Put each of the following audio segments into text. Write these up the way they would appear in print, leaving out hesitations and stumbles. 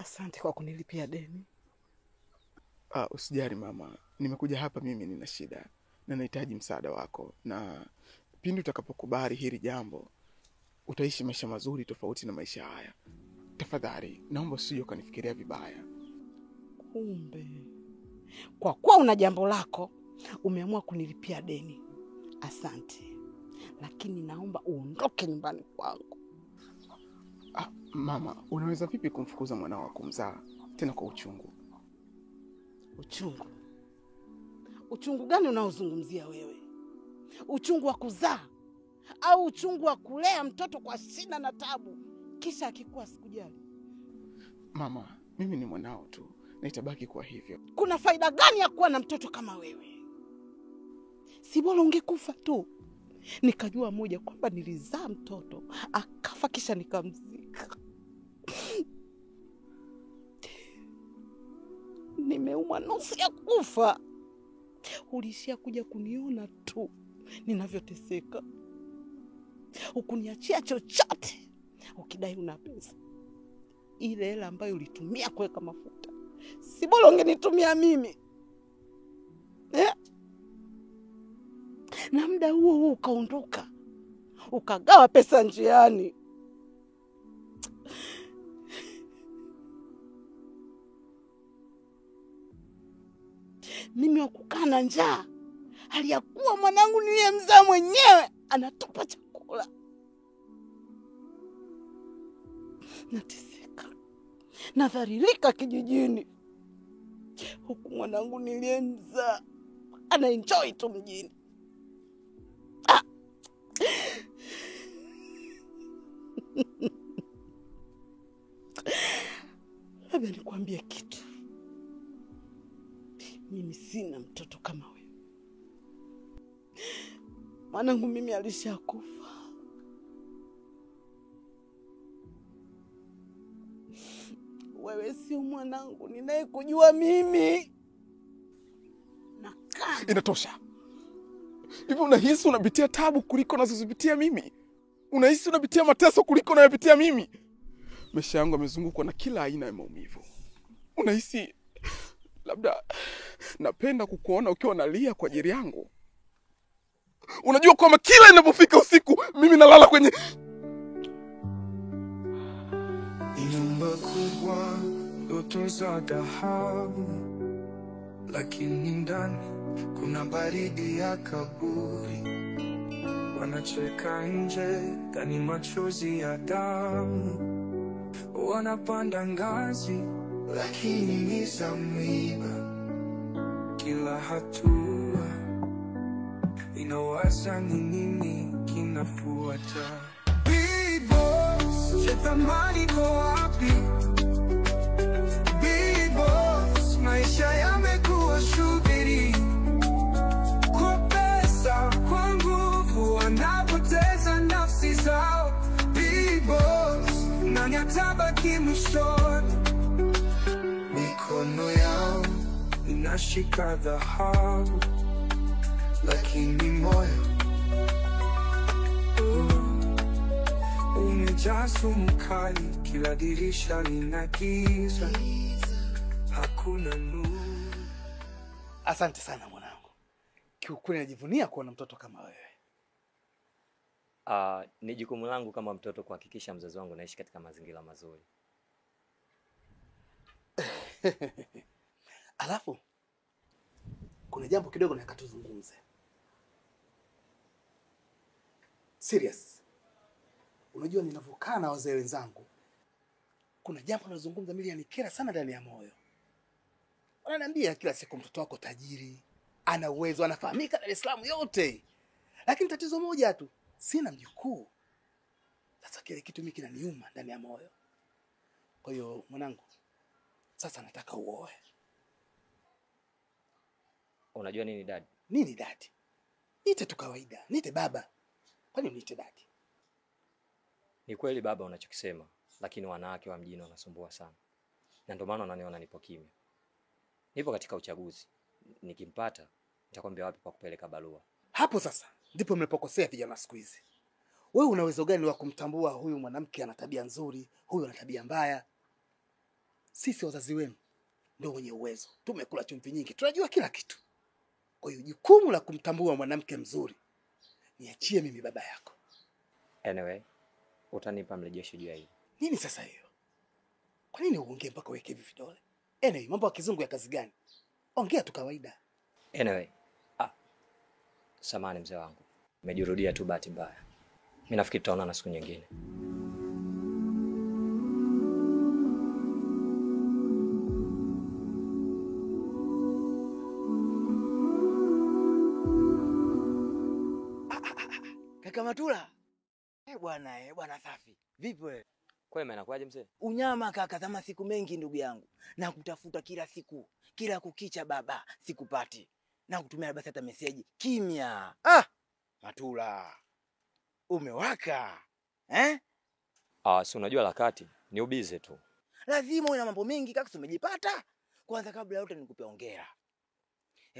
Asante kwa kunilipia deni. Usijali mama, nimekuja hapa mimi nina shida na nahitaji msaada wako, na pindi utakapokubali hili jambo utaishi maisha mazuri tofauti na maisha haya. Tafadhali naomba usije ukanifikiria vibaya. Kumbe kwa kuwa una jambo lako umeamua kunilipia deni. Asante, lakini naomba uondoke nyumbani kwangu. Mama, unaweza vipi kumfukuza mwanao wa kumzaa tena kwa uchungu? Uchungu? Uchungu gani unaozungumzia wewe? Uchungu wa kuzaa au uchungu wa kulea mtoto kwa shida na tabu kisha akikua sikujali? Mama, mimi ni mwanao tu na itabaki kuwa hivyo. Kuna faida gani ya kuwa na mtoto kama wewe? Si bora ungekufa tu nikajua moja kwamba nilizaa mtoto akafa kisha nikamzika. Nimeumwa nusu ya kufa, ulishia kuja kuniona tu ninavyoteseka. Hukuniachia chochote, ukidai una pesa. Ile hela ambayo ulitumia kuweka mafuta, si bora ungenitumia mimi eh? Na muda huo huo ukaondoka ukagawa pesa njiani. Mimi wa kukaa na njaa, hali ya kuwa mwanangu niliyemzaa mwenyewe anatupa chakula. Nateseka, nadhalilika kijijini, huku mwanangu niliyemzaa anaenjoy tu mjini. Labda nikwambie kitu. Mimi sina mtoto kama wewe. Mwanangu mimi alishakufa. Wewe sio mwanangu ninayekujua mimi. Na kama inatosha. Hivi unahisi unapitia tabu kuliko nazozipitia mimi? Unahisi unapitia mateso kuliko unayopitia mimi? Maisha yangu yamezungukwa na kila aina ya maumivu. Unahisi labda napenda kukuona ukiwa unalia kwa ajili yangu? Unajua kwamba kila inapofika usiku mimi nalala kwenye nyumba kubwa, ndoto za dhahabu, lakini ndani kuna baridi ya kaburi. Wanacheka nje, ndani machozi ya damu. Wanapanda ngazi, lakini ni za mwiba. Kila hatua inawaza ni nini kinafuata. Big boss, je, thamani iko wapi? Big boss, maisha yamekuwa shubiri. Kwa pesa, kwa nguvu, wanapoteza nafsi zao. Big boss, nani atabaki mwishoni? Mikono yao inashika dhahabu, lakini moyo umejaa sumu kali. Kila dirisha lina giza, hakuna nuru. Asante sana mwanangu. Kiukweli najivunia kuwa na mtoto kama wewe. Ni jukumu langu kama mtoto kuhakikisha mzazi wangu naishi katika mazingira mazuri. Alafu kuna jambo kidogo nataka tuzungumze. Serious. Unajua ninavyokaa na wazee wenzangu, kuna jambo nazungumza mimi yanikera sana ndani ya moyo. Wananiambia kila siku mtoto wako tajiri, ana uwezo, anafahamika Dar es Salaam yote. Lakini tatizo moja tu, sina mjukuu. Sasa kile kitu mimi kinaniuma ndani ya moyo. Kwa hiyo mwanangu, sasa nataka uoe. Unajua nini dad? Nini dad? Niite tu kawaida, niite baba. Kwani niite dad? Ni kweli baba unachokisema, lakini wanawake wa mjini wanasumbua sana. Na ndio maana wananiona nipo kimya. Nipo katika uchaguzi. Nikimpata nitakwambia wapi pa kupeleka barua. Hapo sasa ndipo mlipokosea vijana siku hizi. Wewe una uwezo gani wa kumtambua huyu mwanamke ana tabia nzuri, huyu ana tabia mbaya? Sisi wazazi wenu ndio wenye uwezo. Tumekula chumvi nyingi, tunajua kila kitu. Kwa hiyo jukumu la kumtambua mwanamke mzuri niachie mimi baba yako. Anyway, utanipa mrejesho juu ya hili. Nini sasa hiyo? Kwa nini uongee mpaka uweke hivi vidole? Anyway, mambo ya kizungu ya kazi gani? Ongea tu kawaida. Anyway, samahani mzee wangu. Nimejirudia tu bahati mbaya. Mimi nafikiri tutaonana siku nyingine. Kaka Matula. Bwana safi. Vipi wewe? Kwema, inakuaje mzee? Unyama kaka, kama siku mengi ndugu yangu. Na kutafuta kila siku, kila kukicha baba, sikupati. Na kutumia basi hata message. Kimya. Ah! Matula. Umewaka. Eh? Si unajua lakati ni ubize tu. Lazima uwe na mambo mengi kaka, umejipata. Kwanza kabla yote nikupe hongera.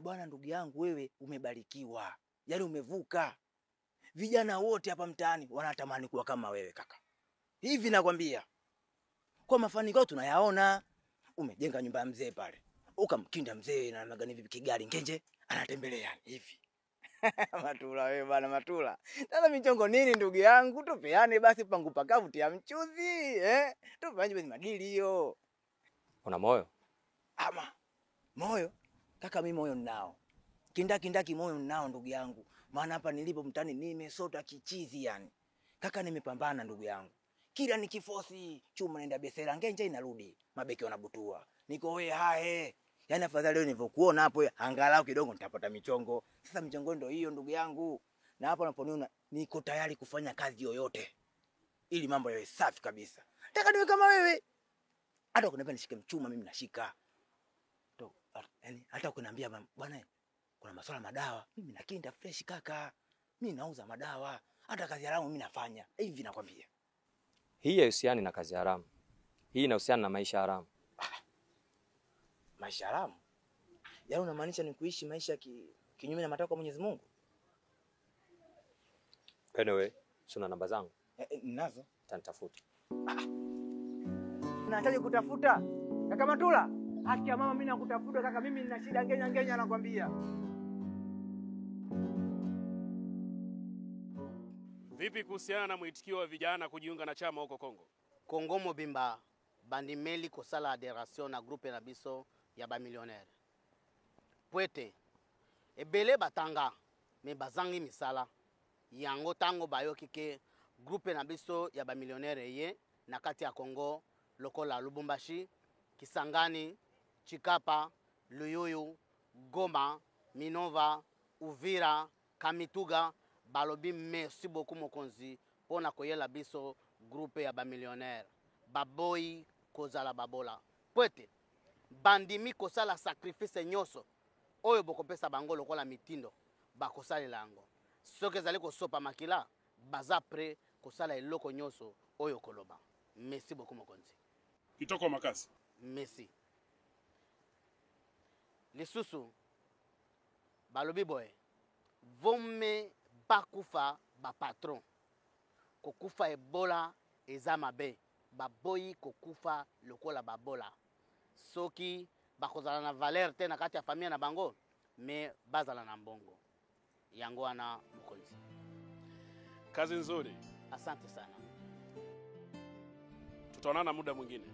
Bwana ndugu yangu, wewe umebarikiwa. Yaani umevuka. Vijana wote hapa mtaani wanatamani kuwa kama wewe kaka. Hivi nakwambia. Kwa mafanikio tunayaona. Umejenga nyumba ya mzee pale. Ukamkinda mzee na magani vipi kigari ngenje anatembelea hivi. Matula wewe bwana Matula. Sasa michongo nini ndugu yangu? Tupeane basi pangu pakavu tia mchuzi, eh? Tupeane basi madili hiyo. Una moyo? Ama moyo? Kaka mimi moyo ninao. Kindaki moyo ninao ndugu yangu. Maana hapa nilipo mtaani nimesota kichizi yani. Kaka nimepambana ndugu yangu. Kila nikifosi chuma naenda besela ngenje inarudi. Mabeki wanabutua. Niko we hae. Yaani afadhali leo nilivyokuona hapo angalau kidogo nitapata michongo. Sasa michongo ndio hiyo ndugu yangu. Na hapo unaponiona niko tayari kufanya kazi yoyote ili mambo yawe safi kabisa. Nataka niwe kama wewe. Hata ukiniambia nishike mchuma mimi nashika. Yaani hata ukiniambia bwana kuna masuala madawa, mimi nakinda fresh kaka. Mimi nauza madawa. Hata kazi haramu mimi nafanya. Hivi nakwambia. Hii haihusiani na kazi haramu. Hii inahusiana na maisha haramu. Maisha haramu? Yaani unamaanisha ni kuishi maisha kinyume na matakwa ya Mwenyezi Mungu? Anyway, sina namba zangu. Ninazo. Utanitafuta. Nahitaji kutafuta. Kaka Matula, haki ya mama mimi nakutafuta kaka, mimi nina shida ngenya ngenya nakwambia. Vipi kuhusiana na mwitikio wa vijana kujiunga na chama huko Kongo? Kongo mobimba bandimeli kosala adheration na groupe na biso ya ba millionnaire. Pwete ebele batanga me bazangi misala yango tango bayoki ke groupe na biso ya ba millionnaire ye na kati ya Kongo lokola Lubumbashi, Kisangani, Chikapa, Luyuyu, Goma, Minova, Uvira, Kamituga. Balobi merci beaucoup mokonzi pona koyela biso groupe ya ba millionnaire. Baboyi kozala babola. Pwete bandimi kosala sacrifice nyoso oyo bokopesa bango lokola mitindo bakosalela yango. Soki ezali kosopa makila baza pre kosala eloko nyoso oyo koloba. Merci beaucoup mokonzi. Kitoko makasi. Merci. Lisusu balobi boye vome bakufa ba patron kokufa ebola eza mabe baboyi kokufa lokola babola soki bakozala na valeur te na kati ya famille na bango me bazala na mbongo yango wana mokonzi. Kazi nzuri. Asante sana. Tutaonana muda mwingine.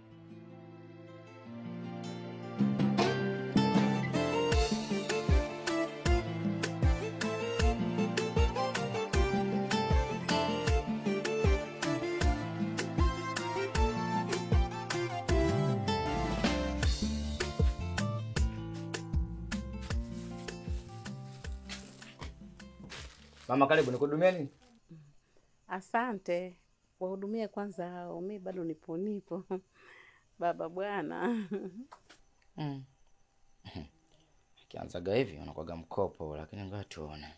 Mama karibu, nikuhudumie nini? Asante. Wahudumie kwanza hao, mimi bado nipo. Baba bwana. Kianzaga hivi unakuwaga mkopo, lakini ngoja tuone.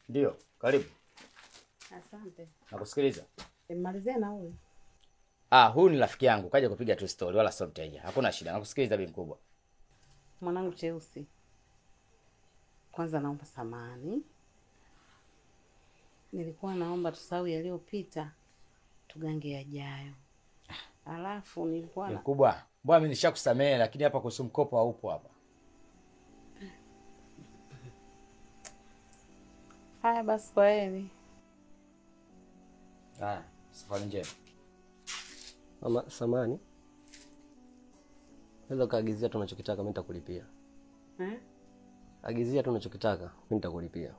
Ndio, karibu. Asante. Nakusikiliza. Malizia na huyu. Ah, huyu ni rafiki yangu, kaja kupiga tu story wala sio mteja. Hakuna shida, nakusikiliza bi mkubwa. Mwanangu Cheusi, kwanza naomba samahani. Nilikuwa naomba tusahau yaliyopita, tugange yajayo. Alafu nilikuwa na Mkubwa, mbona mimi nishakusamehe lakini hapa kuhusu mkopo haupo hapa. Haya basi, kwa heri. Haya, safari njema. Mama, samani. Unaweza kaagizia tu unachokitaka, mimi nitakulipia. Eh? Agizia tu unachokitaka, mimi nitakulipia.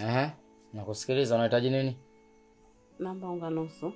Ehe, nakusikiliza, unahitaji nini? Naomba unga nusu.